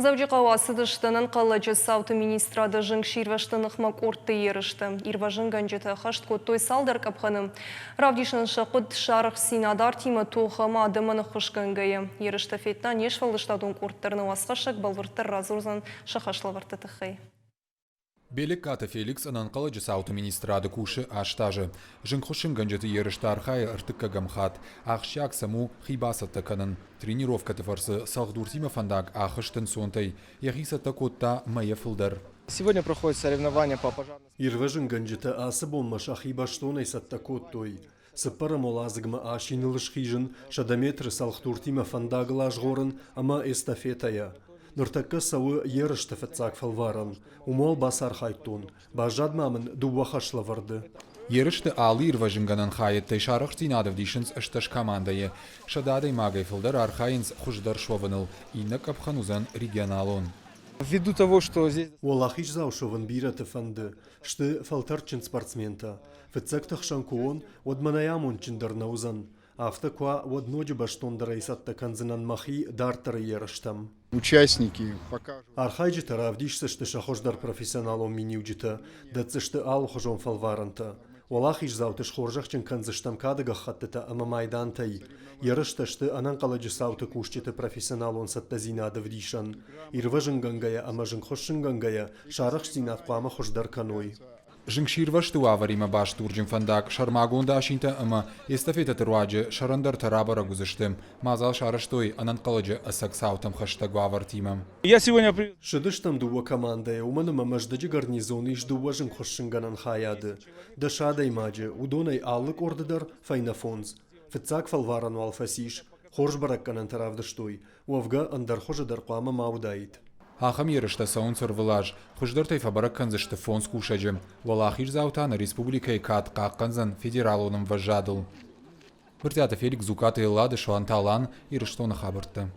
Дзӕуджыхъӕуы ацыдысты ӕнӕнхъӕлӕджы цауты министрады зынгсирвӕзты ныхмӕ къордты ерыстӕ. Ирвӕзынгӕнджытӕ ӕххӕст кодтой цалдӕр къӕпхӕны. Равдисын сӕ хъуыд сӕ арӕхстдзинад артимӕ тох ӕмӕ адӕмӕн ӕххуысгӕнгӕйӕ. Ерыстӕ федта не сфӕлдыстадон къорд дӕр нӕ уацхӕссӕг бӕлвырддӕр радзурдзӕн сӕ хӕслӕвӕрдты тыххӕй. Белеккаты Феликс ӕнӕнхъӕлӕджы цауты министрады кусы аст азы. Зынгхуыссынгӕнджыты ерысты архайы ӕртыккӕгӕм хатт. Ахсджиаг сӕм у хи бацӕттӕ кӕнын. Тренировкӕты фӕрцы цӕлхдуртимӕ фӕндаг ахызт ӕнцонтӕй. Йӕхи цӕттӕ кодта мӕйӕ фылдӕр. Сегодня проходит соревнования по пожарной. Ирвӕзынгӕнджытӕ ацы бонмӕ сӕхи бӕстонӕй цӕттӕ кодтой. Цыппӕрӕм уӕладзыгмӕ асиныл схизын, 100 метры цӕлхдуртимӕ фӕндагыл азгъорын ӕмӕ эстафетӕйӕ. Ныртӕккӕ цӕуы ерысты фыццаг фӕлварӕн. Уым уал бацархайдтон. Баззад ма мын дыууӕ хӕслӕвӕрды. Ерысты алы ирвӕзынгӕнӕн хайӕдтӕй сӕ арӕхстдзинад ӕвдисынц 18 командӕйы. 100 адӕймагӕй фылдӕр архайынц хуыздӕр суӕвыныл. Иннӕ къӕпхӕн уыдзӕн регионалон. Ввиду того, что здесь... Уӕлахиздзау суӕвын бирӕты фӕнды. Сты фӕлтӕрдджын спортсментӕ. Фыццӕгты хсӕн куы уон, уӕд мӕнӕй амондджындӕр нӕ уыдзӕн. Афтӕ куы уа, уӕд ноджы бӕстондӕрӕй цӕттӕ кӕндзынӕн мӕхи дарддӕры ерыстӕм. Участники покажут. Архайджытӕ равдисдзысты сӕ хуыздӕр профессионалон миниуджытӕ, дӕтдзысты алыхуызон фӕлварӕнтӕ. Уӕлахиздзауты схорзӕхджын кӕндзыстӕм кады гӕххӕттытӕ ӕмӕ майдантӕй. Ерыстӕ сты ӕнӕнхъӕлӕджы цауты кусджыты профессионалон цӕттӕдзинады ӕвдисӕн. Ирвӕзынгӕнгӕйӕ ӕмӕ зынгхуыссынгӕнгӕйӕ сӕ арӕхстдзинад хъуамӕ хуыздӕр кӕной. Зынгсирвӕзты уавӕримӕ баст дурджын фӕндаг сӕрмагонд асинтӕ ӕмӕ эстафетӕты руаджы сӕрӕндӕртӕ рабӕрӕг уыдзысты. Мадзал сарӕзтой ӕнӕнхъӕлӕджы ӕцӕг цаутӕм хӕстӕг уавӕртимӕ. Я сегодня Ссыдыстӕм дыууӕ командӕйӕ, уымӕн ӕмӕ Мӕздӕджы гарнизоны ис дыууӕ зынгхуыссынгӕнӕн хайады. 10 адӕймаджы, уыдонӕй алы къорды дӕр фӕйнӕ фондз. Фыццаг фӕлварӕн уал фӕцис. Хорз бӕрӕггӕнӕнтӕ равдыстой. Уӕвгӕ, ӕндӕр хуызы дӕр хъуамӕ ма уыдаид. Ахӕм ерыстӕ цӕуынц ӕрвылаз. Хуыздӕртӕй фӕбӕрӕг кӕндзысты фондз кусӕджы. Уӕлахиздзау та нӕ республикӕйы кад хъахъхъӕндзӕн федералон ӕмвӕзадыл. Брытъиаты Феликс, Дзукъаты Эллады, Суанты Алан, Ирыстоны хабӕрттӕ.